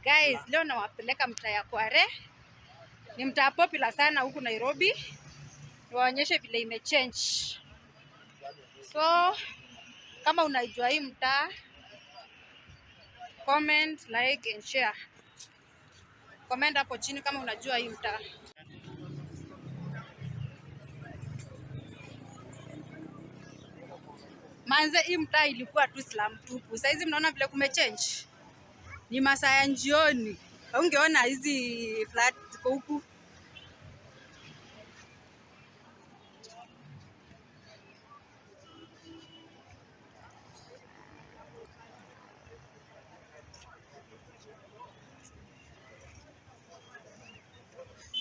Guys, leo nawapeleka mtaa ya Kware. Ni mtaa popular sana huku Nairobi. Niwaonyeshe vile imechange. So, kama unaijua hii mtaa, comment, like and share. Comment hapo chini kama unajua hii mtaa. Manze, hii mtaa ilikuwa tu slum tupu. Saizi mnaona vile kumechange. Ni masaa ya jioni. Ungeona hizi flat ziko huku.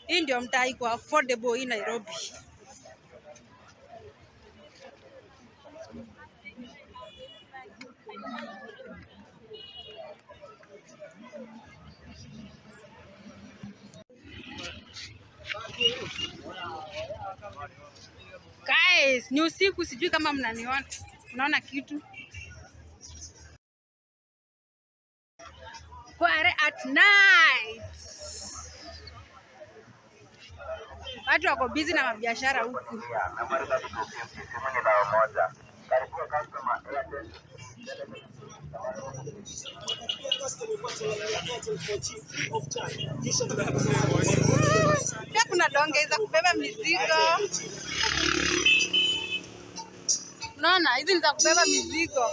Hii ndio mtaa iko affordable hii Nairobi. Guys, ni usiku, sijui kama mnaniona. Unaona kitu? Kware at night. Watu wako busy na mabiashara huku. Pia kuna donge za kubeba mizigo. Unaona, hizi ni za kubeba mizigo.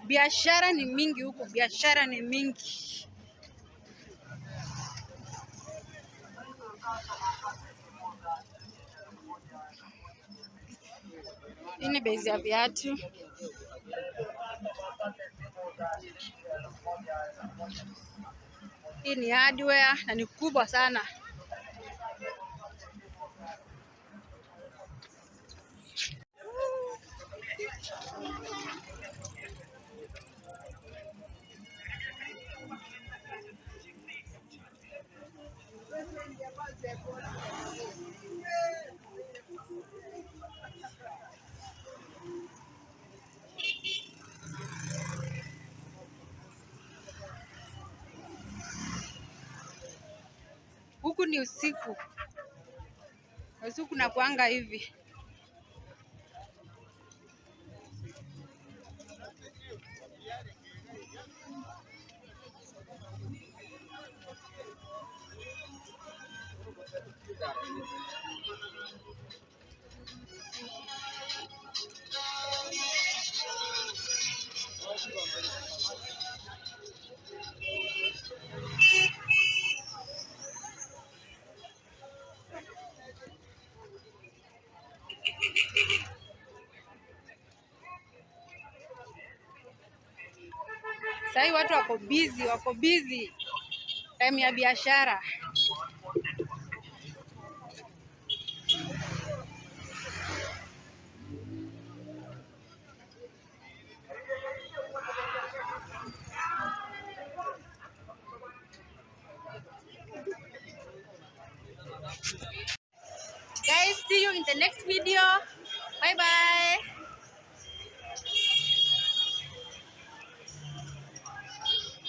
Biashara ni mingi huku, biashara ni mingi. Hii ni bei ya viatu. Hii ni hardware na ni kubwa sana. Huku ni usiku. Usiku na kuanga hivi. Sahii watu wako busy, wako busy time ya biashara. Guys, see you in the next video. Bye bye.